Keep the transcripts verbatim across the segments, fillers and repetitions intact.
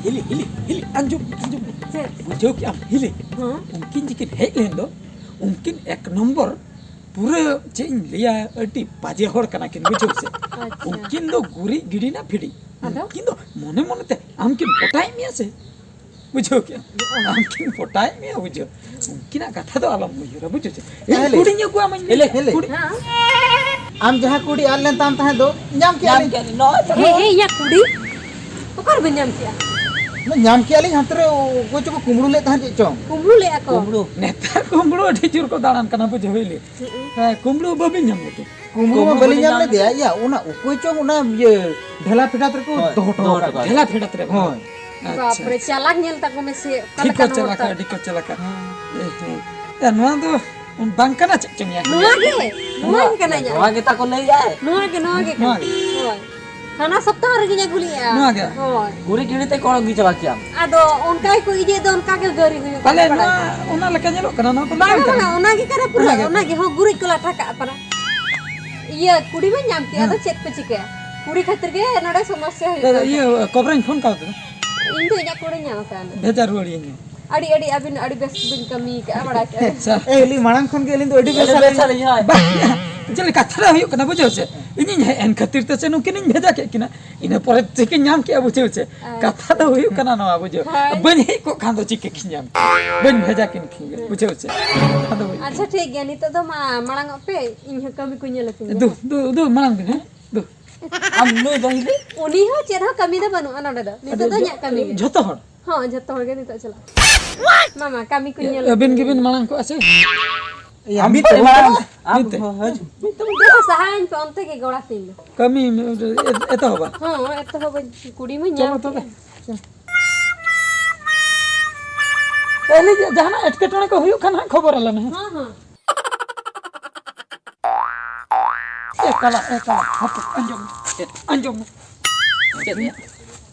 ᱦᱤᱞᱤ, ᱦᱤᱞᱤ, ᱦᱤᱞᱤ, ᱟᱸᱡᱚᱢ ᱢᱮ, ᱟᱸᱡᱚᱢ ᱢᱮ᱾ ᱪᱮᱫ? ᱵᱩᱡᱷᱟᱹᱣ ᱠᱮᱜ ᱟᱢ, ᱦᱤᱞᱤ? ᱦᱮᱸ᱾ ᱩᱱᱠᱤᱱ ᱡᱮᱠᱤᱱ ᱦᱮᱡ ᱞᱮᱱ ᱫᱚ, ᱩᱱᱠᱤᱱ ᱮᱠ ᱱᱚᱢᱵᱚᱨ ᱯᱩᱨᱟᱹ, ᱪᱮᱫ ᱤᱧ ᱞᱟᱹᱭᱟ, ᱟᱹᱰᱤ ᱵᱟᱡᱮ ᱦᱚᱲ ᱠᱟᱱᱟ ᱠᱤᱱ, ᱵᱩᱡᱷᱟᱹᱣ ᱥᱮ? ᱟᱪᱪᱷᱟ᱾ ᱩᱱᱠᱤᱱ ᱫᱚ ᱜᱩᱨᱤᱡ ᱜᱤᱰᱤ ᱱᱟ ᱯᱷᱤᱰᱤ᱾ ᱟᱫᱚ? ᱩᱱᱠᱤᱱ ᱫᱚ ᱢᱚᱱᱮ ᱢᱚᱱᱮ ᱛᱮ ᱟᱢ ᱠᱤᱱ ᱯᱚᱴᱟᱭᱮᱫ ᱢᱮᱭᱟ ᱥᱮ? ᱵᱩᱡᱷᱟᱹᱣ ᱠᱮᱜ ᱟᱢ? ᱟᱢ ᱠᱤᱱ ᱯᱚᱴᱟᱭᱮᱫ ᱢᱮᱭᱟ, ᱵᱩᱡᱷᱟᱹᱣ᱾ ᱩᱱᱠᱤᱱᱟᱜ ᱠᱟᱛᱷᱟ ᱫᱚ ᱟᱞᱚᱢ ᱩᱭᱦᱟᱹᱨᱟ, ᱵᱩᱡᱷᱟᱹᱣ ᱪᱮ? ᱤᱧ ᱦᱮᱞᱮ᱾ ᱠᱩᱲᱤᱧ ᱟᱹᱜᱩᱣᱟᱢᱟᱹᱧ ᱢᱮᱱ ᱦᱮᱞᱮ, ᱠᱮᱜᱼᱟ, ᱦᱮᱞᱮ᱾ ᱠᱩᱲᱤ᱾ ᱦᱮᱸ᱾ ᱟᱢ ᱡᱟᱦᱟᱸ ᱠᱩᱲᱤ ᱟᱫ ᱞᱮᱱ ᱛᱟᱢ ᱛᱟᱦᱮᱸᱫ ᱫᱚ, ᱧᱟᱢ ᱠᱮᱜᱼᱟ ᱧᱟᱢ ᱞᱤᱧ᱾ ᱠᱮᱜᱼᱟ ᱞᱤᱧ, ᱱᱚᱜᱼᱚᱭ ᱛᱚ᱾ ᱦᱮᱸ, ᱦᱮᱸ, ᱤᱧᱟᱹᱜ ᱠᱩᱲᱤ᱾ ᱚᱠᱟ ᱨᱮᱵᱮᱱ ᱧᱟᱢ ᱠᱮᱜᱼᱟ? ᱧᱟᱢ ᱠᱮᱜᱼᱟ ᱞᱤᱧ, ᱦᱟᱱᱛᱮ ᱨᱮ ᱚᱠᱚᱭ ᱪᱚᱠᱚ ᱠᱩᱢᱵᱽᱲᱩ ᱞᱮᱫ ᱛᱟᱦᱮᱸᱫ ᱪᱮᱫ ᱪᱚᱝ᱾ ᱠᱩᱢᱵᱽᱲᱩ ᱞᱮᱫᱼᱟ ᱠᱚ? ᱠᱩᱢᱵᱽᱲᱩ᱾ ᱱᱮᱛᱟᱨ ᱠᱩᱢᱵᱽᱲᱩ ᱟᱹᱰᱤ ᱡᱳᱨ ᱠᱚ ᱫᱟᱬᱟᱱ ᱠᱟᱱᱟ, ᱵᱩᱡᱷᱟᱹᱣ ᱦᱩᱭ ᱞᱮ᱾ ᱦᱩᱸ᱾ ᱦᱮᱸ, ᱠᱩᱢᱵᱽᱲᱩ ᱵᱟᱹᱵᱤᱱ ᱧᱟᱢ ᱞᱮᱫ ᱠᱚᱣᱟ? ᱠᱩᱢᱵᱽᱲᱩ ᱠᱩᱢᱵᱽᱲᱩ ᱢᱟ ᱵᱟᱹᱞᱤᱧ ᱵᱟᱹᱞᱤᱧ ᱧᱟᱢ ᱧᱟᱢ ᱞᱮᱫᱮᱭᱟ᱾ ᱞᱮᱫᱮᱭᱟ᱾ ᱤᱭᱟᱹ, ᱚᱱᱟ ᱚᱠᱚᱭ ᱪᱚᱝ ᱚᱱᱟ ᱤᱭᱟᱹ ᱰᱷᱮᱞᱟ ᱯᱷᱮᱰᱟᱛ ᱨᱮᱠᱚ ᱦᱳᱭ, ᱫᱚᱦᱚ ᱦᱚᱴᱚ ᱫᱚᱦᱚ ᱟᱠᱟᱫ᱾ ᱦᱚᱴᱚ ᱟᱠᱟᱫ᱾ ᱰᱷᱮᱞᱟ ᱯᱷᱮᱰᱟᱛ ᱨᱮ᱾ ᱦᱳᱭ᱾ ᱟᱪᱪᱷᱟ, ᱵᱟᱯᱨᱮ, ᱟᱪᱪᱷᱟ᱾ ᱪᱟᱞᱟᱠ ᱧᱮᱞ ᱛᱟᱠᱚ ᱢᱮᱥᱮ, ᱚᱠᱟ ᱴᱷᱤᱠ ᱠᱚ ᱞᱮᱠᱟᱱ ᱦᱚᱲ ᱪᱟᱞᱟᱠᱟ, ᱛᱟᱭ᱾ ᱟᱹᱰᱤ ᱠᱚ ᱪᱟᱞᱟᱠᱟ᱾ ᱦᱮᱸ᱾ ᱮ, ᱦᱮᱸ᱾ ᱮ, ᱱᱚᱣᱟ ᱫᱚ ᱵᱟᱝ ᱠᱟᱱᱟ ᱪᱮᱫ ᱪᱚᱝ ᱭᱟ? ᱱᱚᱣᱟ ᱜᱮ, ᱱᱚᱣᱟ ᱜᱮ ᱠᱟᱱᱟ ᱤᱧᱟᱹᱜ᱾ ᱱᱚᱣᱟ ᱜᱮ ᱛᱟᱠᱚ ᱞᱟᱹᱭ ᱮᱫᱟᱭ᱾ ᱱᱚᱣᱟ ᱜᱮ, ᱱᱚᱣᱟ ᱜᱮ ᱱᱚᱣᱟ ᱠᱟᱱᱟ᱾ ᱜᱮ᱾ ᱦᱳᱭ᱾ ᱦᱟᱱᱟ ᱥᱚᱯᱛᱟᱦᱚ ᱨᱮᱜᱮᱧ ᱟᱹᱜᱩ ᱞᱮᱜᱼᱟ᱾ ᱱᱚᱣᱟ ᱜᱮ? ᱦᱳᱭ᱾ ᱜᱩᱨᱤᱡ ᱜᱤᱰᱤ ᱛᱮ ᱠᱚᱲᱟ ᱜᱤ ᱪᱟᱞᱟᱜ ᱠᱮᱭᱟᱢ᱾ ᱟᱫᱚ ᱚᱱᱠᱟ ᱜᱮᱠᱚ ᱤᱭᱟᱹ ᱫᱚ ᱚᱱᱠᱟ ᱜᱮ ᱜᱟᱹᱨᱤ ᱦᱩᱭᱩᱜ ᱯᱟᱞᱮ ᱠᱟᱱᱟ, ᱱᱚᱣᱟ, ᱵᱟᱲᱟᱭ ᱠᱮᱫᱟ᱾ ᱚᱱᱟ ᱞᱮᱠᱟ ᱧᱮᱞᱚᱜ ᱠᱟᱱᱟ, ᱱᱚᱣᱟ ᱠᱚᱫᱚ ᱵᱟᱝᱟ, ᱵᱟᱝ ᱠᱟᱱᱟ᱾ ᱵᱟᱝᱟ, ᱚᱱᱟ ᱜᱮ ᱠᱟᱱᱟ ᱯᱩᱨᱟᱹ, ᱚᱱᱟ ᱜᱮ᱾ ᱚᱱᱟ ᱜᱮ᱾ ᱦᱚᱸ, ᱜᱩᱨᱤᱡ ᱠᱚ ᱞᱟᱴᱷᱟ ᱠᱟᱜᱼᱟ ᱯᱟᱨᱟ᱾ ᱤᱭᱟᱹ, ᱠᱩᱲᱤ ᱢᱟᱧ ᱧᱟᱢ ᱠᱮᱜᱼᱟ, ᱦᱮᱸ᱾ ᱟᱫᱚ ᱪᱮᱫ ᱯᱮ ᱪᱤᱠᱟᱹᱭᱟ? ᱠᱩᱲᱤ ᱠᱷᱟᱹᱛᱤᱨ ᱜᱮ ᱱᱚᱰᱮ ᱥᱚᱢᱚᱥᱥᱟ ᱦᱩᱭᱩᱜ ᱫᱟᱫᱟ, ᱠᱟᱱᱟ᱾ ᱤᱭᱟᱹ, ᱠᱚᱵᱨᱟᱧ ᱯᱷᱳᱱ ᱠᱟᱣᱫᱮ᱾ ᱤᱧ ᱫᱚ ᱤᱧᱟᱹᱜ ᱠᱩᱲᱤ ᱧᱟᱢ ᱟᱠᱟᱱᱟ᱾ ᱵᱷᱮᱡᱟ ᱨᱩᱣᱟᱹᱲᱤᱭᱟᱹᱧ ᱢᱮ᱾ ᱟᱹᱰᱤ, ᱟᱹᱰᱤ ᱟᱹᱵᱤᱱ ᱟᱹᱰᱤ ᱵᱮᱥ ᱵᱤᱱ ᱠᱟᱹᱢᱤ ᱠᱟᱜᱼᱟ, ᱵᱟᱲᱟᱭ ᱠᱮᱜᱼᱟ ᱵᱤᱱ᱾ ᱟᱪᱪᱷᱟ᱾ ᱮ, ᱟᱹᱞᱤᱧ ᱢᱟᱲᱟᱝ ᱠᱷᱚᱱ ᱜᱮ ᱟᱹᱞᱤᱧ ᱫᱚ ᱟᱹᱰᱤ ᱵᱮᱥ ᱟᱹᱰᱤ ᱵᱮᱥ ᱟᱹᱞᱤᱧ᱾ ᱟᱹᱞᱤᱧ ᱦᱚᱸ᱾ ᱵᱟᱝ, actually ᱠᱟᱛᱷᱟ ᱫᱚ ᱦᱩᱭᱩᱜ ᱠᱟᱱᱟ, ᱵᱩᱡᱷᱟᱹᱣ ᱥᱮ, ᱤᱧᱤᱧ ᱦᱮᱡ ᱮᱱ ᱠᱷᱟᱹᱛᱤᱨ ᱛᱮ ᱥᱮ ᱱᱩᱠᱤᱱᱤᱧ ᱵᱷᱮᱡᱟ ᱠᱮᱫ ᱠᱤᱱᱟ, ᱤᱱᱟᱹ ᱯᱚᱨᱮ ᱛᱮᱠᱤᱱ ᱧᱟᱢ ᱠᱮᱜᱼᱟ, ᱵᱩᱡᱷᱟᱹᱣ ᱥᱮ᱾ ᱟᱪᱪᱷᱟ᱾ ᱠᱟᱛᱷᱟ ᱫᱚ ᱦᱩᱭᱩᱜ ᱠᱟᱱᱟ ᱱᱚᱣᱟ, ᱵᱩᱡᱷᱟᱹᱣ᱾ ᱦᱳᱭ᱾ ᱵᱟᱹᱧ ᱦᱮᱡ ᱠᱚᱜ ᱠᱷᱟᱱ ᱫᱚ ᱪᱤᱠᱟᱹ ᱠᱤᱱ ᱧᱟᱢ ᱠᱮᱭᱟ? ᱵᱟᱹᱧ ᱵᱷᱮᱡᱟ ᱠᱤᱱ ᱠᱷᱟᱱ ᱜᱮ, ᱵᱩᱡᱷᱟᱹᱣ ᱥᱮ᱾ ᱠᱟᱛᱷᱟ ᱫᱚ ᱦᱩᱭᱩᱜ ᱟᱪᱪᱷᱟ, ᱠᱟᱱᱟ᱾ ᱴᱷᱤᱠ ᱜᱮᱭᱟ, ᱱᱤᱛᱚᱜ ᱫᱚ ᱢᱟ ᱢᱟᱲᱟᱝ ᱚᱜ ᱯᱮ, ᱤᱧ ᱦᱚᱸ ᱠᱟᱹᱢᱤ ᱠᱚᱧ ᱧᱮᱞ ᱟᱯᱮ ᱜᱮ᱾ ᱫᱩ, ᱫᱩ, ᱫᱩ, ᱢᱟᱲᱟᱝ ᱵᱤᱱ, ᱦᱮᱸ? ᱫᱩ᱾ ᱟᱢ ᱱᱩᱭ ᱫᱚ ᱦᱤᱞᱤ? ᱩᱱᱤ ᱦᱚᱸ ᱪᱮᱫ ᱦᱚᱸ ᱠᱟᱹᱢᱤ ᱫᱚ ᱵᱟᱹᱱᱩᱜᱼᱟ ᱱᱚᱰᱮ ᱫᱚ᱾ ᱱᱤᱛᱚᱜ ᱫᱚ ᱟᱫᱚ ᱤᱧᱟᱹᱜ ᱠᱟᱹᱢᱤ ᱜᱮ᱾ ᱡᱷᱚᱛᱚ ᱦᱚᱲ? ᱦᱚᱸ, ᱡᱷᱚᱛᱚ ᱦᱚᱲ ᱜᱮ ᱱᱤᱛᱚᱜ ᱪᱟᱞᱟᱜ᱾ ᱢᱟᱢᱟ, ᱠᱟᱹᱢᱤ ᱠᱚ ᱧᱮᱞ ᱟᱹᱵᱤᱱ ᱯᱮ᱾ ᱜᱮᱵᱤᱱ ᱢᱟᱲᱟᱝ ᱠᱚᱜᱼᱟ ᱥᱮ? ᱤᱭᱟᱹ, ᱟᱢ ᱢᱤᱫ ᱫᱚ ᱛᱮᱵᱚᱱ ᱢᱟᱲᱟᱝ᱾ ᱪᱟᱞᱟᱜᱼᱟ᱾ ᱟᱢ ᱢᱤᱫ ᱛᱮ᱾ ᱦᱚᱸ ᱦᱤᱡᱩᱜ᱾ ᱢᱤᱫ ᱛᱮᱵᱚᱱ ᱫᱮᱞᱟ ᱥᱟᱦᱟᱭᱟᱹᱧ ᱯᱮ, ᱚᱱᱛᱮ ᱜᱮ ᱜᱚᱲᱟ ᱛᱤᱧ ᱫᱚ᱾ ᱠᱟᱹᱢᱤ ᱮᱛᱚᱦᱚᱵᱟ᱾ ᱦᱚᱸ, ᱮᱛᱚᱦᱚᱵᱟᱹᱧ, ᱠᱩᱲᱤ ᱢᱟᱧ ᱧᱟᱢ ᱪᱚᱞᱚ ᱛᱚᱵᱮ᱾ ᱠᱮᱫ᱾ ᱮ, ᱞᱟᱹᱭ ᱫᱟᱹᱧ, ᱡᱟᱦᱟᱱᱟᱜ ᱮᱴᱠᱮᱴᱚᱬᱮ ᱠᱚ ᱦᱩᱭᱩᱜ ᱠᱷᱟᱱ ᱦᱟᱸᱜ ᱠᱷᱚᱵᱚᱨ ᱟᱞᱮ ᱢᱮ, ᱦᱮᱸ? ᱦᱚᱸ, ᱦᱚᱸ᱾ ᱮ ᱠᱟᱞᱟ, ᱮ ᱠᱟᱞᱟ, ᱦᱟᱯᱮ, ᱟᱸᱡᱚᱢ ᱢᱮ, ᱪᱮᱫ? ᱟᱸᱡᱚᱢ ᱢᱮ᱾ ᱪᱮᱫ ᱭᱟ?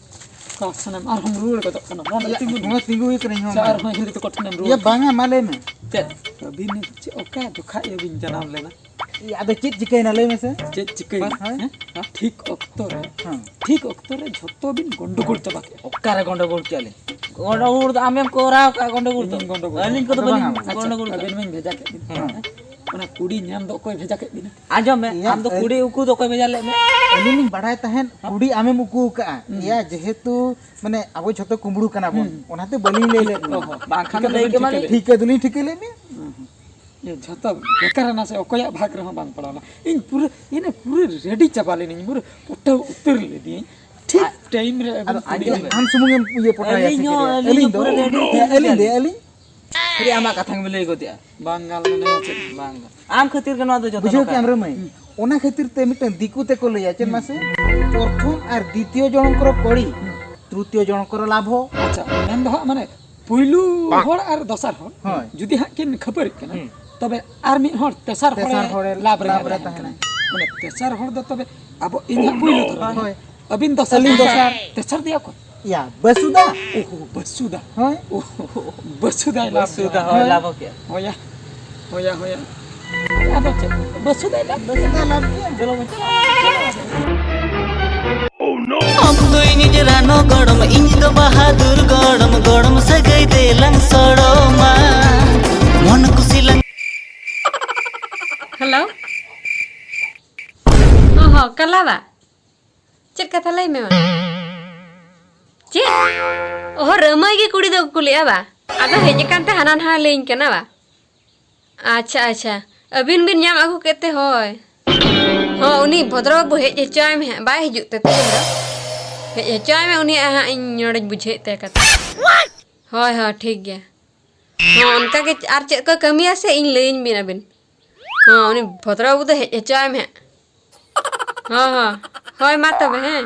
ᱚᱠᱟ ᱥᱮᱱᱮᱢ ᱟᱨᱦᱚᱸᱢ ᱨᱩᱣᱟᱹᱲ ᱜᱚᱫᱚᱜ ᱠᱟᱱᱟ? ᱱᱚᱣᱟ ᱫᱚ ᱤᱭᱟᱹ, ᱛᱤᱸᱜᱩ ᱢᱮ᱾ ᱱᱚᱣᱟ ᱛᱤᱸᱜᱩ ᱦᱩᱭ ᱠᱟᱱᱟ, ᱤᱧ ᱦᱚᱸ ᱥᱮ ᱵᱟᱝ᱾ ᱟᱨᱦᱚᱸ ᱦᱤᱞᱤ ᱛᱟᱠᱚ ᱴᱷᱮᱱᱮᱢ ᱨᱩᱣᱟᱹᱲ ᱤᱭᱟᱹ, ᱠᱟᱱᱟ? ᱵᱟᱝᱟ, ᱢᱟ ᱞᱟᱹᱭ ᱢᱮ᱾ ᱪᱮᱫ? ᱟᱹᱵᱤᱱ ᱪᱮᱫ, ᱚᱠᱟ ᱡᱚᱠᱷᱟᱡ ᱭᱟᱹᱵᱤᱱ ᱡᱟᱱᱟᱢ ᱞᱮᱱᱟ? ᱤᱭᱟᱹ, ᱟᱫᱚ ᱪᱮᱫ ᱪᱤᱠᱟᱹᱭᱮᱱᱟ ᱞᱟᱹᱭ ᱢᱮᱥᱮ? ᱪᱮᱫ ᱪᱤᱠᱟᱹᱭᱮᱱᱟ? ᱦᱮᱸ? ᱦᱮᱸ? ᱴᱷᱤᱠ ᱚᱠᱛᱚ ᱨᱮ, ᱦᱮᱸ᱾ ᱴᱷᱤᱠ ᱚᱠᱛᱚ ᱨᱮ ᱡᱷᱚᱛᱚ ᱵᱤᱱ ᱜᱚᱱᱰᱚᱜᱳᱞ ᱪᱟᱵᱟ ᱠᱮᱫᱼᱟ᱾ ᱚᱠᱟᱨᱮ ᱜᱚᱱᱰᱚᱜᱳᱞ ᱠᱮᱫᱼᱟ ᱞᱤᱧ? ᱜᱚᱱᱰᱚᱜᱳᱞ ᱫᱚ ᱟᱢᱮᱢ ᱠᱚᱨᱟᱣ ᱠᱟᱜᱼᱟ ᱜᱚᱱᱰᱚᱜᱳᱞ ᱫᱚ᱾ ᱤᱧᱤᱧ ᱜᱚᱱᱰᱚᱜᱳᱞ ᱟᱹᱞᱤᱧ ᱠᱚᱫᱚ ᱠᱟᱜᱼᱟ᱾ ᱵᱟᱹᱞᱤᱧ ᱟᱪᱪᱷᱟ, ᱜᱚᱱᱰᱚᱜᱳᱞ ᱠᱟᱜᱼᱟ᱾ ᱟᱵᱮᱱ ᱢᱟᱧ ᱵᱷᱮᱡᱟ ᱠᱮᱫ ᱵᱤᱱ᱾ ᱦᱮᱸ᱾ ᱚᱱᱟ ᱠᱩᱲᱤ ᱧᱟᱢ ᱫᱚ ᱚᱠᱚᱭ ᱵᱷᱮᱡᱟ ᱠᱮᱫ ᱵᱤᱱᱟ? ᱟᱸᱡᱚᱢ ᱢᱮ, ᱤᱧᱟᱹᱜ ᱟᱢ ᱫᱚ ᱟᱹᱞᱤᱧ ᱠᱩᱲᱤ ᱩᱠᱩ ᱫᱚ ᱚᱠᱚᱭ ᱵᱷᱮᱡᱟ ᱞᱮᱫ ᱢᱮ? ᱟᱹᱞᱤᱧ ᱞᱤᱧ ᱵᱟᱲᱟᱭ ᱛᱟᱦᱮᱸᱫ, ᱦᱮᱸ? ᱠᱩᱲᱤ ᱟᱢᱮᱢ ᱩᱠᱩ ᱟᱠᱟᱫᱼᱟ᱾ ᱦᱩᱸ᱾ ᱤᱭᱟ, ᱡᱮᱦᱮᱛᱩ ᱢᱟᱱᱮ ᱟᱵᱚ ᱡᱷᱚᱛᱚ ᱠᱩᱢᱵᱽᱲᱩ ᱠᱟᱱᱟ ᱵᱚᱱ, ᱦᱩᱸ᱾ ᱚᱱᱟᱛᱮ ᱵᱟᱹᱞᱤᱧ ᱞᱟᱹᱭ ᱞᱮᱫ ᱢᱮᱭᱟ᱾ ᱚ ᱦᱚᱸ, ᱵᱟᱝᱠᱷᱟᱱ ᱫᱚ ᱴᱷᱤᱠᱟᱹ ᱞᱟᱹᱭ ᱫᱚᱵᱮᱱ ᱠᱮᱢᱟ ᱴᱷᱤᱠᱟᱹ ᱞᱤᱧ᱾ ᱞᱮᱫ ᱴᱷᱤᱠᱟᱹ ᱫᱚᱞᱤᱧ ᱴᱷᱤᱠᱟᱹ ᱞᱮᱫ ᱢᱮᱭᱟ᱾ ᱦᱩᱸ, ᱦᱩᱸ᱾ ᱮ, ᱡᱷᱚᱛᱚ ᱵᱮᱠᱟᱨ ᱮᱱᱟ ᱥᱮ, ᱚᱠᱚᱭᱟᱜ ᱵᱷᱟᱜᱽ ᱨᱮᱦᱚᱸ ᱵᱟᱝ ᱯᱟᱲᱟᱣ ᱞᱮᱱᱟ᱾ ᱤᱧ ᱯᱩᱨᱟᱹ, ᱤᱧ ᱯᱩᱨᱟᱹ ᱨᱮᱰᱤ ᱪᱟᱵᱟ ᱞᱤᱱᱟᱹᱧ, ᱯᱩᱨᱟᱹ ᱯᱚᱴᱟᱣ ᱩᱛᱟᱹᱨ ᱞᱤᱫᱤᱧ᱾ ᱴᱷᱤᱠ ᱟ-, ᱴᱟᱭᱤᱢ ᱨᱮ ᱟᱹᱵᱤᱱ ᱟᱫᱚ ᱠᱩᱲᱤ ᱟᱸᱡᱚᱢ ᱵᱤᱱ᱾ ᱟᱢ ᱥᱩᱢᱩᱝ ᱮᱢ ᱤᱭᱟᱹ ᱯᱚᱴᱟᱣᱮᱭᱟ ᱥᱮ ᱟᱹᱞᱤᱧ ᱦᱚᱸ, ᱪᱮᱫ? ᱟᱹᱞᱤᱧ ᱟᱹᱞᱤᱧ ᱦᱚᱸ ᱫᱚ? ᱯᱩᱨᱟᱹ ᱨᱮᱰᱤ ᱦᱮᱸ, ᱩᱛᱟᱹᱨ ᱟᱹᱞᱤᱧ ᱫᱚ, ᱜᱮᱭᱟᱞᱤᱧ᱾ ᱟᱹᱞᱤᱧ᱾ ᱠᱷᱟᱹᱞᱤ ᱟᱢᱟᱜ ᱠᱟᱛᱷᱟ ᱜᱮᱢ ᱞᱟᱹᱭ ᱜᱚᱫᱮᱜᱼᱟ᱾ ᱵᱟᱝ ᱜᱟᱱ ᱢᱟᱱᱮ ᱪᱮᱫ? ᱵᱟᱝ ᱜᱟᱱ᱾ ᱟᱢ ᱠᱷᱟᱹᱛᱤᱨ ᱜᱮ ᱱᱚᱣᱟ ᱫᱚ ᱡᱚᱛᱚ ᱵᱩᱡᱷᱟᱹᱣ ᱱᱚᱝᱠᱟ ᱠᱮᱜᱼᱟᱢ ᱠᱟᱱᱟ᱾ ᱨᱟᱹᱢᱟᱹᱭ? ᱦᱩᱸ᱾ ᱚᱱᱟ ᱠᱷᱟᱹᱛᱤᱨ ᱛᱮ ᱢᱤᱫᱴᱟᱝ ᱫᱤᱠᱩ ᱛᱮᱠᱚ ᱞᱟᱹᱭᱟ, ᱪᱮᱫ ᱦᱩᱸ᱾ ᱢᱟᱥᱮ? ᱯᱨᱚᱛᱷᱚᱢ ᱟᱨ ᱫᱤᱛᱤᱭᱚ ᱡᱚᱱᱚᱢ ᱠᱚᱨᱚ ᱠᱚᱲᱤ, ᱦᱩᱸ᱾ ᱛᱨᱤᱛᱤᱭᱚ ᱡᱚᱱᱚᱢ ᱠᱚᱨᱚ ᱞᱟᱵᱷᱚ᱾ ᱟᱪᱪᱷᱟ, ᱢᱮᱱ ᱫᱚ ᱦᱟᱸᱜ ᱢᱟᱱᱮ ᱯᱩᱭᱞᱩ ᱦᱚᱲ ᱟᱨ ᱫᱚᱥᱟᱨ ᱦᱚᱲ ᱦᱳᱭ᱾ ᱡᱩᱫᱤ ᱦᱟᱸᱜ ᱠᱤᱱ ᱠᱷᱟᱹᱯᱟᱹᱨᱤᱜ ᱠᱟᱱᱟ, ᱦᱩᱸ᱾ ᱛᱚᱵᱮ ᱟᱨ ᱢᱤᱫ ᱦᱚᱲ ᱛᱮᱥᱟᱨ ᱦᱚᱲᱮ ᱛᱮᱥᱟᱨ ᱦᱚᱲᱮ ᱞᱟᱵᱷ ᱨᱮ ᱞᱟᱵᱷ ᱨᱮ ᱛᱟᱦᱮᱱᱟ᱾ ᱛᱟᱦᱮᱱᱟ᱾ ᱢᱟᱱᱮ ᱛᱮᱥᱟᱨ ᱦᱚᱲ ᱫᱚ ᱛᱚᱵᱮ ᱟᱵᱚ, ᱤᱧ ᱦᱟᱸᱜ ᱯᱩᱭᱞᱩ ᱫᱷᱚᱨᱚᱢ᱾ ᱦᱳᱭ᱾ ᱟᱹᱵᱤᱱ ᱫᱚᱥᱟᱨ᱾ ᱟᱹᱞᱤᱧ ᱫᱚᱥᱟᱨ᱾ ᱛᱮᱥᱟᱨ ᱫᱚᱭᱟ ᱚᱠᱚᱭ? ᱭᱟ, ᱵᱟᱹᱥᱩᱫᱟ᱾ ᱳᱦᱳ, ᱵᱟᱹᱥᱩᱫᱟ᱾ ᱦᱳᱭ᱾ ᱳᱦᱳ, ᱵᱟᱹᱥᱩᱫᱟᱭ ᱞᱟᱵᱷ ᱵᱟᱹᱥᱩᱫᱟ, ᱠᱮᱫᱟ᱾ ᱦᱳᱭ, ᱦᱳᱭ᱾ ᱞᱟᱵᱷ ᱠᱮᱫᱟ᱾ ᱦᱳᱭᱟ, ᱦᱳᱭᱟ, ᱦᱳᱭᱟ᱾ ᱟᱫᱚ ᱪᱮᱫ? ᱵᱟᱹᱥᱩᱫᱟᱭ ᱞᱟᱵᱷ, ᱵᱟᱹᱥᱩᱫᱟᱭ ᱞᱟᱵᱷ ᱠᱮᱫᱟ᱾ ᱪᱚᱞᱚ ᱵᱚᱱ ᱪᱟᱞᱟᱜᱼᱟ᱾ ᱟᱢ ᱫᱚ ᱤᱧᱤᱡ ᱨᱟᱱᱚ ᱜᱚᱲᱚᱢ, ᱤᱧ ᱫᱚ ᱵᱟᱦᱟᱫᱩᱨ ᱜᱚᱲᱚᱢ, ᱜᱚᱲᱚᱢ ᱥᱟᱹᱜᱟᱹᱭ ᱫᱮᱞᱟᱝ ᱥᱚᱲᱚᱢᱟ᱾ ᱢᱚᱱ ᱠᱩᱥᱤ ᱞᱟᱝ ᱦᱮᱞᱳ᱾ ᱚ ᱦᱚᱸ, ᱠᱟᱞᱟᱣᱟ᱾ ᱪᱮᱫ ᱠᱟᱛᱷᱟ ᱞᱟᱹᱭ ᱢᱮ ᱢᱟ? ᱪᱮᱫ? ᱚᱦᱚ, ᱨᱟᱹᱢᱟᱹᱭ ᱜᱮ ᱠᱩᱲᱤ ᱫᱚ ᱠᱩᱞᱤᱜᱼᱟ ᱵᱟ? ᱟᱫᱚ ᱦᱮᱡ ᱟᱠᱟᱱ ᱛᱮ ᱦᱟᱱᱟ ᱱᱟᱦᱟᱜ ᱞᱟᱹᱭᱟᱹᱧ ᱠᱟᱱᱟ ᱵᱟ? ᱟᱪᱪᱷᱟ, ᱟᱪᱪᱷᱟ᱾ ᱟᱹᱵᱤᱱ ᱵᱤᱱ ᱧᱟᱢ ᱟᱹᱜᱩ ᱠᱮᱫ ᱛᱮ, ᱦᱳᱭ᱾ ᱦᱚᱸ, ᱩᱱᱤ ᱵᱷᱚᱫᱨᱚ ᱵᱟᱹᱵᱩ ᱦᱮᱡ ᱦᱚᱪᱚᱣᱟᱭ ᱢᱮ ᱦᱟᱸᱜ᱾ ᱵᱟᱭ ᱦᱤᱡᱩᱜ ᱛᱮ ᱛᱮᱦᱮᱧ ᱫᱚ᱾ ᱦᱮᱡ ᱦᱚᱪᱚᱣᱟᱭ ᱢᱮ, ᱩᱱᱤᱭᱟᱜ ᱦᱟᱸᱜ ᱤᱧ ᱱᱚᱰᱮᱧ ᱵᱩᱡᱷᱟᱹᱣᱮᱫ ᱛᱟᱭᱟ ᱠᱟᱛᱷᱟ᱾ ᱦᱳᱭ, ᱦᱳᱭ, ᱴᱷᱤᱠ ᱜᱮᱭᱟ᱾ ᱦᱚᱸ, ᱚᱱᱠᱟ ᱜᱮ ᱟᱨ ᱪᱮᱫ ᱠᱚ ᱠᱟᱹᱢᱤᱭᱟ ᱥᱮ ᱤᱧ ᱞᱟᱹᱭᱟᱹᱧ ᱵᱤᱱ ᱟᱹᱵᱤᱱ᱾ ᱦᱚᱸ, ᱩᱱᱤ ᱵᱷᱚᱫᱨᱚ ᱵᱟᱹᱵᱩ ᱫᱚ ᱦᱮᱡ ᱦᱚᱪᱚᱣᱟᱭ ᱢᱮ ᱦᱟᱸᱜ᱾ ᱦᱚᱸ, ᱦᱚᱸ᱾ ᱦᱳᱭ, ᱢᱟ ᱛᱚᱵᱮ, ᱦᱮᱸ᱾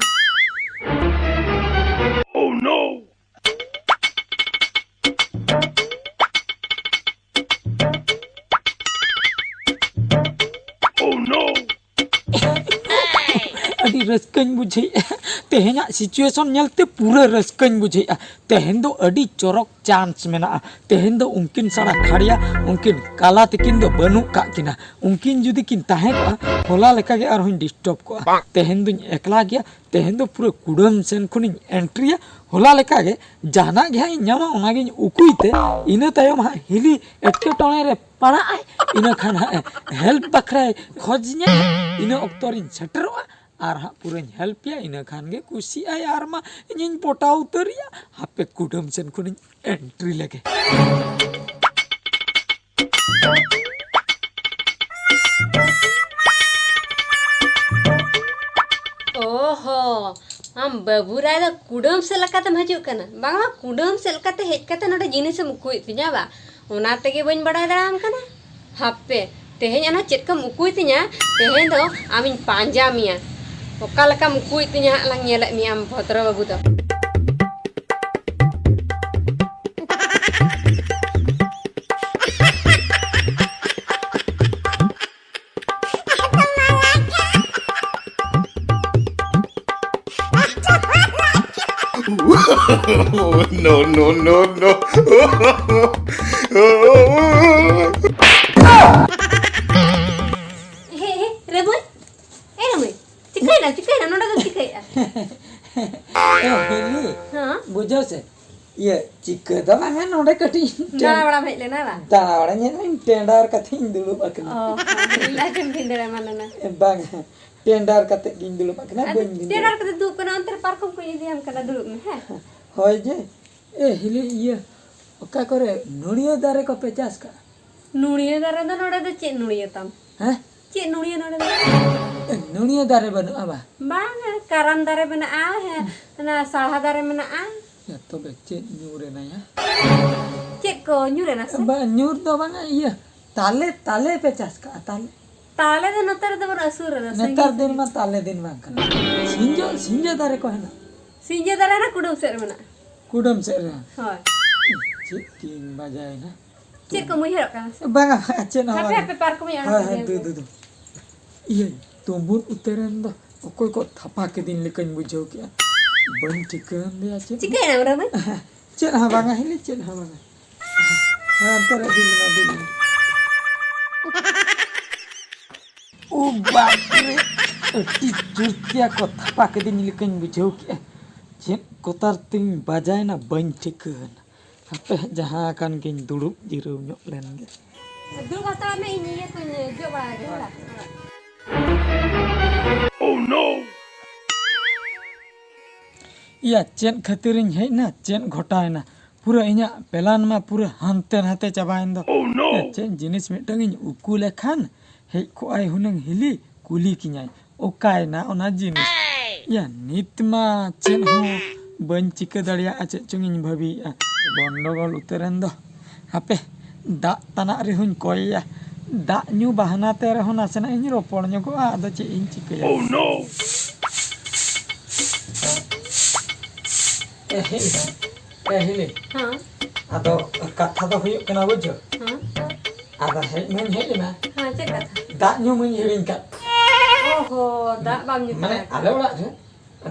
ᱟᱹᱰᱤ ᱨᱟᱹᱥᱠᱟᱹᱧ ᱵᱩᱡᱷᱟᱹᱣᱮᱫᱼᱟ᱾ ᱛᱮᱦᱮᱧᱟᱜ situation ᱧᱮᱞᱛᱮ ᱯᱩᱨᱟᱹ ᱨᱟᱹᱥᱠᱟᱹᱧ ᱵᱩᱡᱷᱟᱹᱣᱮᱫᱼᱟ᱾ ᱛᱮᱦᱮᱧ ᱫᱚ ᱟᱹᱰᱤ ᱪᱚᱨᱚᱠ chance ᱢᱮᱱᱟᱜᱼᱟ᱾ ᱛᱮᱦᱮᱧ ᱫᱚ ᱩᱱᱠᱤᱱ ᱥᱟᱲᱟ ᱠᱷᱟᱲᱭᱟ, ᱩᱱᱠᱤᱱ ᱠᱟᱞᱟ ᱛᱤᱠᱤᱱ ᱫᱚ ᱵᱟᱹᱱᱩᱜ ᱠᱟᱜ ᱠᱤᱱᱟ᱾ ᱩᱱᱠᱤᱱ ᱡᱩᱫᱤ ᱠᱤᱱ ᱛᱟᱦᱮᱸ ᱠᱚᱜᱼᱟ, ᱦᱚᱞᱟ ᱞᱮᱠᱟᱜᱮ ᱟᱨᱦᱚᱸᱧ disturb ᱠᱚᱜᱼᱟ᱾ ᱛᱮᱦᱮᱧ ᱫᱚᱧ ᱮᱠᱞᱟ ᱜᱮᱭᱟ᱾ ᱛᱮᱦᱮᱧ ᱫᱚ ᱯᱩᱨᱟᱹ ᱠᱩᱰᱟᱹᱢ ᱥᱮᱱ ᱠᱷᱚᱱᱤᱧ entryᱭᱟ᱾ ᱦᱚᱞᱟ ᱞᱮᱠᱟᱜᱮ ᱡᱟᱦᱟᱱᱟᱜ ᱜᱮ ᱦᱟᱸᱜ ᱤᱧ ᱧᱟᱢᱟ, ᱚᱱᱟᱜᱤᱧ ᱩᱠᱩᱭ ᱛᱮ, ᱤᱱᱟᱹ ᱛᱟᱭᱚᱢ ᱦᱟᱸᱜ ᱦᱤᱞᱤ ᱮᱴᱠᱮᱴᱚᱬᱮ ᱨᱮ ᱯᱟᱲᱟᱜ ᱟᱭ, ᱤᱱᱟᱹ ᱠᱷᱟᱱ ᱦᱟᱸᱜ help ᱵᱟᱠᱷᱨᱟᱭ ᱠᱷᱚᱡᱽ ᱤᱧᱟᱹ᱾ ᱤᱱᱟᱹ ᱚᱠᱛᱚ ᱨᱤᱧ ᱥᱮᱴᱮᱨᱚᱜᱼᱟ ᱟᱨ ᱦᱟᱸᱜ ᱯᱩᱨᱟᱹᱧ helpᱭᱟ᱾ ᱤᱱᱟᱹ ᱠᱷᱟᱱ ᱜᱮ ᱠᱩᱥᱤᱜ ᱟᱭ ᱟᱨ ᱢᱟ ᱤᱧᱤᱧ ᱯᱚᱴᱟᱣ ᱩᱛᱟᱹᱨᱮᱭᱟ᱾ ᱦᱟᱯᱮ ᱠᱩᱰᱟᱹᱢ ᱥᱮᱱ ᱠᱷᱚᱱᱤᱧ entry ᱞᱮᱜᱮ᱾ ᱚᱦᱚ, ᱟᱢ ᱵᱟᱹᱵᱩ ᱨᱟᱭ ᱫᱚ ᱠᱩᱰᱟᱹᱢ ᱥᱮᱫ ᱞᱮᱠᱟᱛᱮᱢ ᱦᱤᱡᱩᱜ ᱠᱟᱱᱟ? ᱵᱟᱝᱟ, ᱠᱩᱰᱟᱹᱢ ᱥᱮᱫ ᱞᱮᱠᱟᱛᱮ ᱦᱮᱡ ᱠᱟᱛᱮ ᱱᱚᱰᱮ ᱡᱤᱱᱤᱥᱮᱢ ᱩᱠᱩᱭᱮᱫ ᱛᱤᱧᱟ ᱵᱟ? ᱚᱱᱟ ᱛᱮᱜᱮ ᱵᱟᱹᱧ ᱵᱟᱲᱟᱭ ᱫᱟᱲᱮᱭᱟᱢ ᱠᱟᱱᱟ᱾ ᱦᱟᱯᱮ, ᱛᱮᱦᱮᱧ ᱟᱨᱦᱚᱸ ᱪᱮᱫ ᱠᱚᱢ ᱩᱠᱩᱭ ᱛᱤᱧᱟ? ᱛᱮᱦᱮᱧ ᱫᱚ ᱟᱢᱤᱧ ᱯᱟᱸᱡᱟ ᱢᱮᱭᱟ᱾ ᱚᱠᱟ ᱞᱮᱠᱟᱢ ᱩᱠᱩᱭᱮᱫ ᱛᱤᱧᱟ ᱦᱟᱸᱜ ᱞᱟᱝ ᱧᱮᱞᱮᱫ ᱢᱮᱭᱟ ᱟᱢ ᱵᱷᱚᱫᱨᱚ ᱵᱟᱹᱵᱩ ᱫᱚ᱾ No, no, no, no. ᱦᱮ, ᱦᱮ, ᱨᱮᱢᱚᱭ, ᱮ ᱨᱮᱢᱚᱭ, ᱪᱤᱠᱟᱹᱭᱮᱱᱟ, ᱪᱤᱠᱟᱹᱭᱮᱱᱟ, ᱱᱚᱰᱮ ᱫᱚ ᱪᱤᱠᱟᱹᱭᱮᱫᱼᱟ? ᱮ, ᱦᱤᱞᱤ, ᱦᱮᱸ? ᱵᱩᱡᱷᱟᱹᱣ ᱥᱮ, ᱤᱭᱟᱹ, ᱪᱤᱠᱟᱹ ᱫᱚ ᱵᱟᱝᱟ, ᱱᱚᱰᱮ ᱠᱟᱹᱴᱤᱡ ᱴᱮᱱ- ᱫᱟᱬᱟ ᱵᱟᱲᱟᱢ ᱦᱮᱡ ᱞᱮᱱᱟ ᱵᱟᱝ? ᱫᱟᱬᱟ ᱵᱟᱲᱟ ᱧᱮᱞ ᱤᱧ ᱴᱮᱸᱰᱟᱨ ᱠᱟᱛᱮ ᱤᱧ ᱫᱩᱲᱩᱵ ᱟᱠᱟᱱᱟ᱾ ᱚ, ᱦᱚᱸ, ᱞᱟᱡᱮᱢ ᱵᱷᱤᱸᱫᱟᱹᱲ ᱮᱢᱟᱱ ᱮᱱᱟ᱾ ᱮ, ᱵᱟᱝᱟ, ᱴᱮᱸᱰᱟᱨ ᱠᱟᱛᱮ ᱜᱤᱧ ᱫᱩᱲᱩᱵ ᱟᱠᱟᱱᱟ, ᱟᱫᱚ ᱵᱟᱹᱧ ᱵᱷᱤᱸᱫᱟᱹᱲ ᱴᱮᱸᱰᱟᱨ ᱠᱟᱛᱮ ᱫᱩᱲᱩᱵ ᱠᱟᱱᱟ, ᱚᱱᱛᱮ ᱨᱮ ᱯᱟᱨᱠᱚᱢ ᱠᱚᱧ ᱤᱫᱤᱭᱟᱢ ᱠᱟᱱᱟ, ᱫᱩᱲᱩᱵ ᱢᱮ, ᱦᱮᱸ? ᱦᱳᱭ ᱡᱮ, ᱮ, ᱦᱤᱞᱤ, ᱤᱭᱟᱹ, ᱚᱠᱟ ᱠᱚᱨᱮ ᱱᱚᱲᱤᱭᱟᱹ ᱫᱟᱨᱮ ᱠᱚᱯᱮ ᱪᱟᱥ ᱠᱟᱜᱼᱟ? ᱱᱩᱲᱤᱭᱟᱹ ᱫᱟᱨᱮ ᱫᱚ ᱱᱚᱰᱮ ᱫᱚ ᱪᱮᱫ ᱱᱩᱲᱤᱭᱟᱹ ᱛᱟᱢ? ᱦᱮᱸ? ᱪᱮᱫ ᱱᱩᱲᱤᱭᱟᱹ ᱱᱚᱰᱮ ᱫᱚ? ᱮ, ᱱᱩᱲᱤᱭᱟᱹ ᱫᱟᱨᱮ ᱵᱟᱹᱱᱩᱜᱼᱟ ᱵᱟ? ᱵᱟᱝᱟ, ᱠᱟᱨᱟᱢ ᱫᱟᱨᱮ ᱢᱮᱱᱟᱜᱼᱟ, ᱦᱮᱸ, ᱚᱱᱟ ᱥᱟᱲᱦᱟ ᱫᱟᱨᱮ ᱢᱮᱱᱟᱜᱼᱟ᱾ ᱭᱟ, ᱛᱚᱵᱮ ᱪᱮᱫ ᱧᱩᱨ ᱮᱱᱟᱭᱟ? ᱪᱮᱫ ᱠᱚ ᱧᱩᱨ ᱮᱱᱟ ᱥᱮ? ᱵᱟ, ᱧᱩᱨ ᱫᱚ ᱵᱟᱝᱟ, ᱤᱭᱟᱹ, ᱛᱟᱞᱮ, ᱛᱟᱞᱮ ᱯᱮ ᱪᱟᱥ ᱠᱟᱜᱼᱟ, ᱛᱟᱞᱮ? ᱛᱟᱞᱮ ᱫᱚ ᱱᱚᱛᱮ ᱨᱮᱫᱚ ᱵᱟᱹᱱᱩᱜᱼᱟ, ᱥᱩᱨ ᱨᱮᱫᱚ, ᱱᱮᱛᱟᱨ ᱥᱟᱺᱜᱤᱧ ᱫᱤᱱ ᱥᱟᱺᱜᱤᱧ᱾ ᱢᱟ ᱛᱟᱞᱮ ᱫᱤᱱ ᱵᱟᱝ ᱠᱟᱱᱟ᱾ ᱥᱤᱸᱡᱚ, ᱥᱤᱸᱡᱚ ᱫᱟᱨᱮ ᱠᱚ ᱦᱮᱱᱟᱜ? ᱥᱤᱸᱡᱚ ᱫᱟᱨᱮ ᱚᱱᱟ ᱠᱩᱰᱟᱹᱢ ᱥᱮᱫ ᱨᱮ ᱢᱮᱱᱟᱜᱼᱟ᱾ ᱠᱩᱰᱟᱹᱢ ᱥᱮᱫ ᱨᱮ? ᱦᱳᱭ᱾ ᱪᱮᱫ ᱛᱤᱧ ᱵᱟᱡᱟᱭᱮᱱᱟ? ᱪᱮᱫ ᱠᱚᱢ ᱩᱭᱦᱟᱹᱨᱚᱜ ᱠᱟᱱᱟ ᱥᱮ? ᱵᱟᱝᱟ, ᱵᱟᱝᱟ, ᱪᱮᱫ ᱦᱚᱸ ᱦᱟᱯᱮ, ᱵᱟᱝᱟ᱾ ᱦᱟᱯᱮ, ᱯᱟᱨᱠᱚᱢ ᱤᱧ ᱟᱬᱜᱚ ᱦᱳᱭ, ᱦᱳᱭ, ᱤᱫᱤᱭᱟ᱾ ᱫᱩ, ᱫᱩ, ᱫᱩ᱾ ᱤᱭᱟᱹ, ᱛᱩᱸᱵᱩᱫ ᱩᱛᱟᱹᱨᱮᱱ ᱫᱚ᱾ ᱚᱠᱚᱭ ᱠᱚ ᱛᱷᱟᱯᱟ ᱠᱤᱫᱤᱧ ᱞᱮᱠᱟᱧ ᱵᱩᱡᱷᱟᱹᱣ ᱠᱮᱜᱼᱟ᱾ ᱵᱟᱹᱧ ᱴᱷᱤᱠᱟᱹ ᱞᱮᱭᱟ ᱪᱮᱫ ᱦᱚᱸ᱾ ᱪᱤᱠᱟᱹᱭᱮᱱᱟᱢ ᱨᱟᱹᱢᱟᱹᱭ? ᱪᱮᱫ ᱦᱚᱸ ᱵᱟᱝᱟ ᱦᱤᱞᱤ, ᱪᱮᱫ ᱦᱚᱸ ᱵᱟᱝᱟ᱾ ᱦᱮᱸ, ᱚᱱᱛᱮ ᱨᱮ ᱤᱫᱤ ᱞᱮᱢᱮ, ᱤᱫᱤ ᱞᱮᱢᱮ᱾ ᱳ ᱵᱟᱯ ᱨᱮ, ᱟᱹᱰᱤ ᱡᱳᱨ ᱛᱮᱭᱟ ᱠᱚ ᱛᱷᱟᱯᱟ ᱠᱤᱫᱤᱧ ᱞᱮᱠᱟᱧ ᱵᱩᱡᱷᱟᱹᱣ ᱠᱮᱜᱼᱟ᱾ ᱪᱮᱫ ᱠᱚᱛᱟᱨ ᱛᱤᱧ ᱵᱟᱡᱟᱭᱮᱱᱟ ᱵᱟᱹᱧ ᱴᱷᱤᱠᱟᱹ ᱮᱱᱟ᱾ ᱦᱟᱯᱮ, ᱡᱟᱦᱟᱸ ᱟᱠᱟᱱ ᱜᱤᱧ ᱫᱩᱲᱩᱵ ᱡᱤᱨᱟᱹᱣ ᱧᱚᱜ ᱞᱮᱱ ᱜᱮ᱾ ᱫᱩᱲᱩᱵ ᱦᱟᱛᱟᱲ ᱢᱮ, ᱤᱧ ᱤᱭᱟᱹ ᱠᱚᱧ ᱡᱚᱜ ᱵᱟᱲᱟ ᱞᱮᱜᱮ, ᱦᱮᱸ᱾ ᱤᱭᱟ, ᱪᱮᱫ ᱠᱷᱟᱹᱛᱤᱨᱤᱧ ᱦᱮᱡ ᱮᱱᱟ, ᱪᱮᱫ ᱜᱷᱚᱴᱟᱣᱮᱱᱟ? ᱯᱩᱨᱟᱹ ᱤᱧᱟᱹᱜ plan ᱢᱟ ᱯᱩᱨᱟᱹ ᱦᱟᱱᱛᱮ ᱱᱟᱛᱮ ᱪᱟᱵᱟᱭᱮᱱ ᱫᱚ᱾ ᱤᱭᱟ, ᱪᱮᱫ ᱡᱤᱱᱤᱥ ᱢᱤᱫᱴᱟᱝ ᱤᱧ ᱩᱠᱩ ᱞᱮᱠᱷᱟᱱ ᱦᱮᱡ ᱠᱚᱜᱼᱟᱭ ᱦᱩᱱᱟᱹᱝ ᱦᱤᱞᱤ, ᱠᱩᱞᱤ ᱠᱤᱧᱟᱭ, ᱚᱠᱟᱭᱮᱱᱟ ᱚᱱᱟ ᱡᱤᱱᱤᱥ? ᱤᱭᱟ, ᱱᱤᱛ ᱢᱟ ᱪᱮᱫ ᱦᱚᱸ ᱵᱟᱹᱧ ᱪᱤᱠᱟᱹ ᱫᱟᱲᱮᱭᱟᱜᱼᱟ, ᱪᱮᱫ ᱪᱚᱝ ᱤᱧ ᱵᱷᱟᱹᱵᱤᱭᱮᱫᱼᱟ᱾ ᱜᱚᱱᱰᱚᱜᱳᱞ ᱩᱛᱟᱹᱨᱮᱱ ᱫᱚ᱾ ᱦᱟᱯᱮ, ᱫᱟᱜ ᱛᱟᱱᱟᱜ ᱨᱮᱦᱚᱸᱧ ᱠᱚᱭᱮᱭᱟ᱾ ᱫᱟᱜ ᱧᱩ ᱵᱟᱦᱟᱱᱟ ᱛᱮ ᱨᱮᱦᱚᱸ ᱱᱟᱥᱮᱱᱟᱜ ᱤᱧ ᱨᱚᱯᱚᱲ ᱧᱚᱜᱚᱜᱼᱟ, ᱟᱫᱚ ᱪᱮᱫ ᱤᱧ ᱪᱤᱠᱟᱹᱭᱟ? ᱮ ᱦᱤᱞᱤ, ᱮ ᱦᱤᱞᱤ᱾ ᱦᱮᱸ᱾ ᱟᱫᱚ ᱠᱟᱛᱷᱟ ᱫᱚ ᱦᱩᱭᱩᱜ ᱠᱟᱱᱟ, ᱵᱩᱡᱷᱟᱹᱣ? ᱦᱮᱸ᱾ ᱟᱫᱚ ᱦᱮᱡ ᱢᱟᱧ ᱦᱮᱡ ᱮᱱᱟ᱾ ᱦᱮᱸ, ᱪᱮᱫ ᱠᱟᱛᱷᱟ? ᱫᱟᱜ ᱧᱩ ᱢᱟᱧ ᱦᱤᱲᱤᱧ ᱠᱟᱫ᱾ ᱚ ᱦᱚ, ᱫᱟᱜ ᱵᱟᱢ ᱧᱩ ᱢᱟᱱᱮ, ᱛᱚᱨᱟ ᱟᱞᱮ ᱠᱟᱫᱟ᱾ ᱚᱲᱟᱜ ᱨᱮ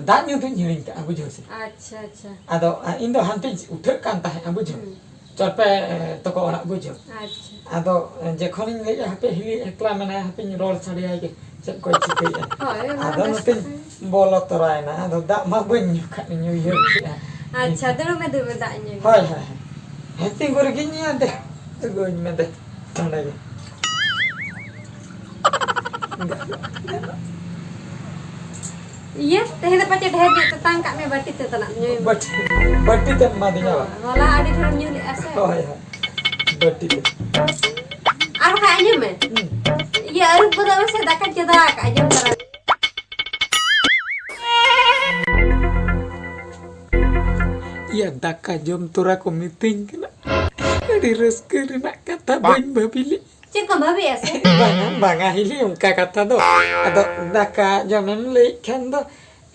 ᱫᱟᱜ ᱧᱩ ᱫᱩᱧ ᱦᱤᱲᱤᱧ ᱠᱟᱜᱼᱟ, ᱵᱩᱡᱷᱟᱹᱣ ᱥᱮ᱾ ᱟᱪᱪᱷᱟ, ᱟᱪᱪᱷᱟ᱾ ᱟᱫᱚ, ᱟ, ᱤᱧ ᱫᱚ ᱦᱟᱱᱛᱮᱧ ᱩᱴᱷᱟᱹᱜ ᱠᱟᱱ ᱛᱟᱦᱮᱸᱜᱼᱟ, ᱵᱩᱡᱷᱟᱹᱣ᱾ ᱦᱩᱸ᱾ ᱪᱚᱨᱯᱮ, ᱮ, ᱛᱟᱠᱚ ᱚᱲᱟᱜ, ᱵᱩᱡᱷᱟᱹᱣ᱾ ᱟᱪᱪᱷᱟ᱾ ᱟᱫᱚ, ᱮ, ᱡᱚᱠᱷᱚᱱᱤᱧ ᱞᱟᱹᱭᱮᱜᱼᱟ, ᱦᱟᱯᱮ ᱦᱤᱞᱤ ᱮᱠᱞᱟ ᱢᱮᱱᱟᱭᱟ, ᱦᱟᱯᱮᱧ ᱨᱚᱲ ᱥᱟᱰᱮᱭᱟᱭ ᱜᱮ, ᱪᱮᱫ ᱠᱚᱭ ᱪᱤᱠᱟᱹᱭᱮᱜᱼᱟ᱾ ᱦᱳᱭ, ᱚᱱᱟ ᱟᱫᱚ ᱵᱮᱥ ᱱᱚᱛᱮᱧ ᱠᱟᱛᱷᱟ ᱜᱮ᱾ ᱵᱚᱞᱚ ᱛᱚᱨᱟᱭᱮᱱᱟ, ᱟᱫᱚ ᱫᱟᱜ ᱢᱟ ᱵᱟᱹᱧ ᱧᱩ ᱠᱟᱜ, ᱤᱧ ᱩᱭᱦᱟᱹᱨ ᱠᱮᱜᱼᱟ᱾ ᱟᱪᱪᱷᱟ, ᱫᱩᱲᱩᱵ ᱢᱮ, ᱫᱩᱲᱩᱵ ᱢᱮ, ᱫᱟᱜ ᱤᱧ ᱧᱩᱭ ᱞᱮᱜᱮ᱾ ᱦᱳᱭ, ᱦᱳᱭ, ᱦᱳᱭ᱾ ᱦᱮᱸ, ᱛᱤᱸᱜᱩ ᱨᱮᱜᱮᱧ ᱧᱩᱭᱟ, ᱫᱮ, ᱛᱤᱸᱜᱩᱧ ᱢᱮ, ᱫᱮ, ᱱᱚᱸᱰᱮ ᱜᱮ᱾ ᱤᱭᱟᱹ, ᱛᱮᱦᱮᱧ ᱫᱚ ᱯᱟᱪᱮ ᱰᱷᱮᱨ ᱧᱚᱜ ᱛᱮᱛᱟᱝ ᱠᱟᱜ ᱢᱮ, ᱵᱟᱹᱴᱤ ᱛᱮ ᱛᱟᱱᱟᱜ ᱧᱩᱭ ᱢᱮ᱾ ᱵᱟᱹᱴᱤ, ᱵᱟᱹᱴᱤ ᱛᱮᱢ ᱮᱢᱟᱫᱤᱧᱟ ᱵᱟᱝ? ᱦᱚᱞᱟ ᱟᱹᱰᱤ ᱰᱷᱮᱨᱮᱢ ᱧᱩ ᱞᱮᱜᱼᱟ ᱥᱮ᱾ ᱦᱳᱭ, ᱦᱳᱭ, ᱵᱟᱹᱴᱤ ᱛᱮ᱾ ᱟᱨ ᱵᱟᱠᱷᱟᱡ ᱟᱸᱡᱚᱢ ᱢᱮ᱾ ᱦᱩᱸ᱾ ᱤᱭᱟᱹ, ᱟᱹᱨᱩᱵ ᱜᱚᱫᱚᱜ ᱢᱮᱥᱮ, ᱫᱟᱠᱟᱧ ᱪᱚᱸᱫᱟ ᱟᱠᱟᱜᱼᱟ, ᱡᱚᱢ ᱛᱟᱨᱟ ᱢᱮ᱾ ᱤᱭᱟᱹ, ᱫᱟᱠᱟ ᱡᱚᱢ ᱛᱚᱨᱟ ᱠᱚ ᱢᱤᱛᱟᱹᱧ ᱠᱟᱱᱟ᱾ ᱟᱹᱰᱤ ᱨᱟᱹᱥᱠᱟᱹ ᱨᱮᱱᱟᱜ ᱠᱟᱛᱷᱟ, ᱵᱟᱹᱧ ᱵᱷᱟᱹᱵᱤ ᱞᱮᱫ᱾ ᱪᱮᱫ ᱠᱚᱢ ᱵᱷᱟᱹᱵᱤᱭᱮᱫᱼᱟ ᱥᱮ? ᱵᱟᱝᱟ, ᱵᱟᱝᱟ ᱦᱤᱞᱤ, ᱚᱱᱠᱟ ᱠᱟᱛᱷᱟ ᱫᱚ᱾ ᱟᱫᱚ ᱫᱟᱠᱟ ᱡᱚᱢᱮᱢ ᱞᱟᱹᱭᱮᱫ ᱠᱷᱟᱱ ᱫᱚ,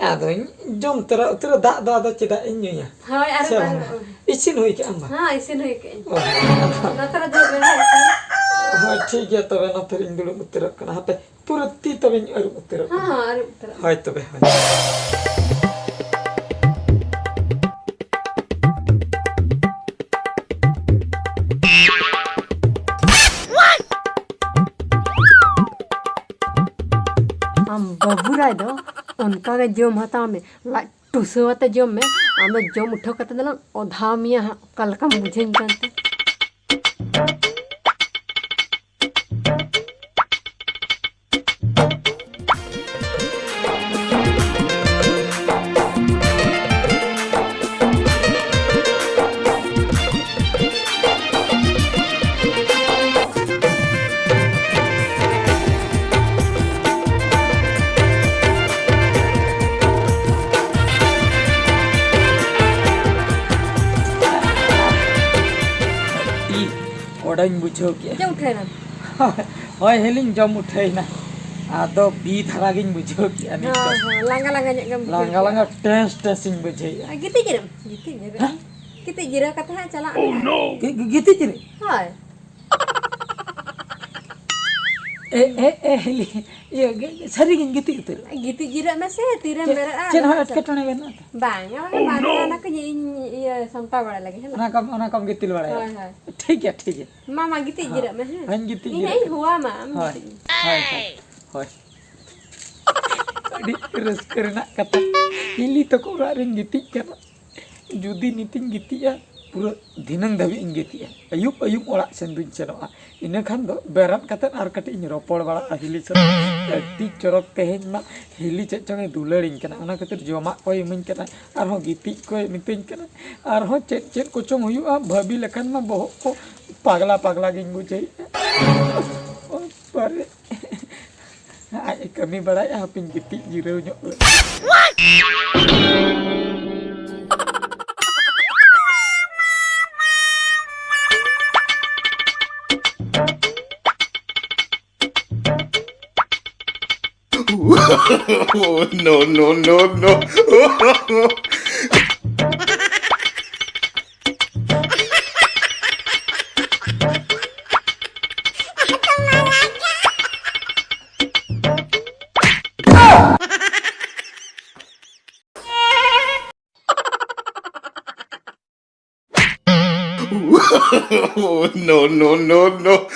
ᱟᱫᱚᱧ ᱡᱚᱢ ᱛᱚᱨᱟ ᱩᱛᱟᱹᱨᱟ, ᱫᱟᱜ ᱫᱚ ᱟᱫᱚ ᱪᱮᱫᱟᱜ ᱤᱧ ᱧᱩᱭᱟ? ᱦᱳᱭ, ᱟᱨ ᱥᱮ ᱵᱟᱝ, ᱵᱟᱝᱟ? ᱤᱥᱤᱱ ᱦᱩᱭ ᱠᱟᱜᱼᱟᱢ ᱵᱟᱝ? ᱦᱮᱸ, ᱤᱥᱤᱱ ᱦᱩᱭ ᱠᱟᱜᱼᱟᱹᱧ᱾ ᱚ᱾ ᱱᱚᱛᱮ ᱨᱮ ᱫᱩᱲᱩᱵ ᱢᱮ, ᱦᱮᱸ, ᱤᱥᱤᱱ᱾ ᱦᱳᱭ, ᱴᱷᱤᱠ ᱜᱮᱭᱟ, ᱛᱚᱵᱮ ᱱᱚᱛᱮ ᱨᱤᱧ ᱫᱩᱲᱩᱵ ᱩᱛᱟᱹᱨᱚᱜ ᱠᱟᱱᱟ᱾ ᱦᱟᱯᱮ, ᱯᱩᱨᱟᱹ ᱛᱤ ᱛᱟᱵᱮᱧ ᱟᱹᱨᱩᱵ ᱩᱛᱟᱹᱨᱚᱜ ᱦᱮᱸ, ᱠᱟᱱᱟ᱾ ᱦᱮᱸ, ᱟᱹᱨᱩᱵ ᱩᱛᱟᱹᱨᱚᱜ ᱢᱮ᱾ ᱦᱳᱭ, ᱛᱚᱵᱮ, ᱦᱳᱭ᱾ ᱟᱢ ᱵᱟᱹᱵᱩ ᱨᱟᱭ ᱫᱚ ᱚᱱᱠᱟ ᱜᱮ ᱡᱚᱢ ᱦᱟᱛᱟᱣ ᱢᱮ, ᱞᱟᱡ ᱴᱩᱥᱟᱹᱣ ᱟᱛᱮ ᱡᱚᱢ ᱢᱮ᱾ ᱟᱢ ᱫᱚ ᱡᱚᱢ ᱩᱴᱷᱟᱹᱣ ᱠᱟᱛᱮ ᱫᱚᱞᱟᱝ ᱚᱫᱷᱟᱣ ᱢᱮᱭᱟ ᱦᱟᱸᱜ, ᱚᱠᱟ ᱞᱮᱠᱟᱢ ᱵᱩᱡᱷᱟᱹᱣᱧ ᱠᱟᱱᱛᱮ᱾ ᱤ, ᱠᱚᱰᱟᱧ ᱵᱩᱡᱷᱟᱹᱣ ᱠᱮᱜᱼᱟ᱾ ᱡᱚᱢ ᱩᱴᱷᱟᱹᱣ ᱮᱱᱟᱢ? ᱦᱳᱭ, ᱦᱤᱞᱤᱧ ᱡᱚᱢ ᱩᱴᱷᱟᱹᱭᱮᱱᱟ᱾ ᱟᱫᱚ ᱵᱤ ᱫᱷᱟᱨᱟ ᱜᱤᱧ ᱵᱩᱡᱷᱟᱹᱣ ᱠᱮᱜᱼᱟ ᱱᱤᱛᱚᱜ᱾ ᱦᱳᱭ, ᱦᱳᱭ, ᱞᱟᱸᱜᱟ ᱞᱟᱸᱜᱟ ᱧᱚᱜ ᱜᱮᱢ ᱵᱩᱡᱷᱟᱹᱣ ᱞᱟᱸᱜᱟ ᱠᱮᱜᱼᱟ᱾ ᱞᱟᱸᱜᱟ ᱴᱮᱸᱥ ᱴᱮᱸᱥ ᱤᱧ ᱵᱩᱡᱷᱟᱹᱣᱮᱜᱼᱟ᱾ ᱟᱨ ᱜᱤᱛᱤᱡ ᱡᱤᱨᱟᱹᱜ ᱢᱮ, ᱜᱤᱛᱤᱡ ᱡᱤᱨᱟᱹᱜ ᱦᱮᱸ? ᱢᱮ᱾ ᱜᱤᱛᱤᱡ ᱡᱤᱨᱟᱹᱣ ᱠᱟᱛᱮ ᱦᱟᱸᱜ ᱪᱟᱞᱟᱜ ᱢᱮ᱾ ᱜᱤ-, ᱜᱤ-, ᱜᱤᱛᱤᱡ ᱡᱤᱨᱟᱹᱜ? ᱦᱳᱭ᱾ ᱮ, ᱮ, ᱮ, ᱦᱤᱞᱤ, ᱤᱭᱟᱹ, ᱜᱮ, ᱥᱟᱹᱨᱤᱜᱤᱧ ᱜᱤᱛᱤᱡ ᱩᱛᱟᱹᱨᱚᱜᱼᱟ᱾ ᱜᱤᱛᱤᱡ ᱡᱤᱨᱟᱹᱜ ᱢᱮᱥᱮ, ᱛᱤᱨᱮᱢ ᱪᱮᱫ, ᱵᱮᱨᱮᱫᱼᱟ, ᱪᱮᱫ ᱦᱚᱸ ᱱᱟᱦᱟᱜ ᱮᱴᱠᱮᱴᱚᱬᱮ ᱵᱟᱹᱱᱩᱜᱼᱟ ᱛᱚ? ᱵᱟᱝᱟ, ᱵᱟᱝᱟ, ᱚᱱᱟ ᱠᱚᱧ ᱤᱧ ᱤᱭᱟᱹ ᱥᱟᱢᱴᱟᱣ ᱵᱟᱲᱟ ᱞᱮᱜᱮ, ᱦᱮᱸ? ᱚᱱᱟ ᱠᱚᱢ, ᱚᱱᱟ ᱠᱚᱢ ᱜᱤᱛᱤᱞ ᱵᱟᱲᱟᱭᱟ? ᱦᱳᱭ, ᱦᱳᱭ᱾ ᱴᱷᱤᱠ ᱜᱮᱭᱟ, ᱴᱷᱤᱠ ᱜᱮᱭᱟ᱾ ᱢᱟ, ᱢᱟ, ᱜᱤᱛᱤᱡ ᱦᱮᱸ, ᱡᱤᱨᱟᱹᱜ ᱢᱮ, ᱦᱮᱸ? ᱦᱮᱸ, ᱜᱤᱛᱤᱡ ᱤᱧ ᱡᱤᱨᱟᱹᱜ ᱦᱟᱸᱜ ᱤᱧ ᱠᱟᱱᱟ᱾ ᱦᱚᱦᱚᱣᱟᱢᱟ, ᱟᱢ ᱦᱳᱭ, ᱜᱤᱛᱤᱡ ᱢᱮ᱾ ᱦᱳᱭ, ᱦᱳᱭ, ᱦᱳᱭ᱾ ᱟᱹᱰᱤ ᱨᱟᱹᱥᱠᱟᱹ ᱨᱮᱱᱟᱜ ᱠᱟᱛᱷᱟ᱾ ᱦᱤᱞᱤ ᱛᱟᱠᱚ ᱚᱲᱟᱜ ᱨᱤᱧ ᱜᱤᱛᱤᱡ ᱠᱟᱱᱟ᱾ ᱡᱩᱫᱤ ᱱᱤᱛᱤᱧ ᱜᱤᱛᱤᱡᱼᱟ, ᱯᱩᱨᱟᱹ ᱫᱷᱤᱱᱟᱹᱝ ᱫᱷᱟᱹᱵᱤᱡ ᱤᱧ ᱜᱤᱛᱤᱡᱼᱟ᱾ ᱟᱹᱭᱩᱵ ᱟᱹᱭᱩᱵ ᱚᱲᱟᱜ ᱥᱮᱱ ᱫᱩᱧ ᱥᱮᱱᱚᱜᱼᱟ᱾ ᱤᱱᱟᱹ ᱠᱷᱟᱱ ᱫᱚ ᱵᱮᱨᱮᱫ ᱠᱟᱛᱮᱫ ᱟᱨ ᱠᱟᱹᱴᱤᱡ ᱤᱧ ᱨᱚᱯᱚᱲ ᱵᱟᱲᱟᱜᱼᱟ ᱦᱤᱞᱤ ᱥᱟᱞᱟᱜ᱾ ᱟᱹᱰᱤ ᱪᱚᱨᱚᱠ ᱛᱮᱦᱮᱧ ᱢᱟ ᱦᱤᱞᱤ ᱪᱮᱫ ᱪᱚᱝ ᱮ ᱫᱩᱞᱟᱹᱲᱤᱧ ᱠᱟᱱᱟ, ᱚᱱᱟ ᱠᱷᱟᱹᱛᱤᱨ ᱡᱚᱢᱟᱜ ᱠᱚᱭ ᱤᱢᱟᱹᱧ ᱠᱟᱱᱟ, ᱟᱨᱦᱚᱸ ᱜᱤᱛᱤᱡ ᱠᱚᱭ ᱢᱤᱛᱟᱹᱧ ᱠᱟᱱᱟ, ᱟᱨᱦᱚᱸ ᱪᱮᱫ ᱪᱮᱫ ᱠᱚᱪᱚᱝ ᱦᱩᱭᱩᱜᱼᱟ᱾ ᱵᱷᱟᱹᱵᱤ ᱞᱮᱠᱷᱟᱱ ᱢᱟ ᱵᱚᱦᱚᱜ ᱠᱚ ᱯᱟᱜᱽᱞᱟ ᱯᱟᱜᱽᱞᱟ ᱜᱤᱧ ᱵᱩᱡᱷᱟᱹᱣᱮᱫᱼᱟ᱾ ᱵᱟᱨᱮ ᱟᱡ ᱮ ᱠᱟᱹᱢᱤ ᱵᱟᱲᱟᱭᱮᱫᱼᱟ, ᱦᱟᱯᱮᱧ ᱜᱤᱛᱤᱡ ᱡᱤᱨᱟᱹᱣ ᱧᱚᱜ ᱞᱮ᱾ No, no, no, no. No, no, no, no.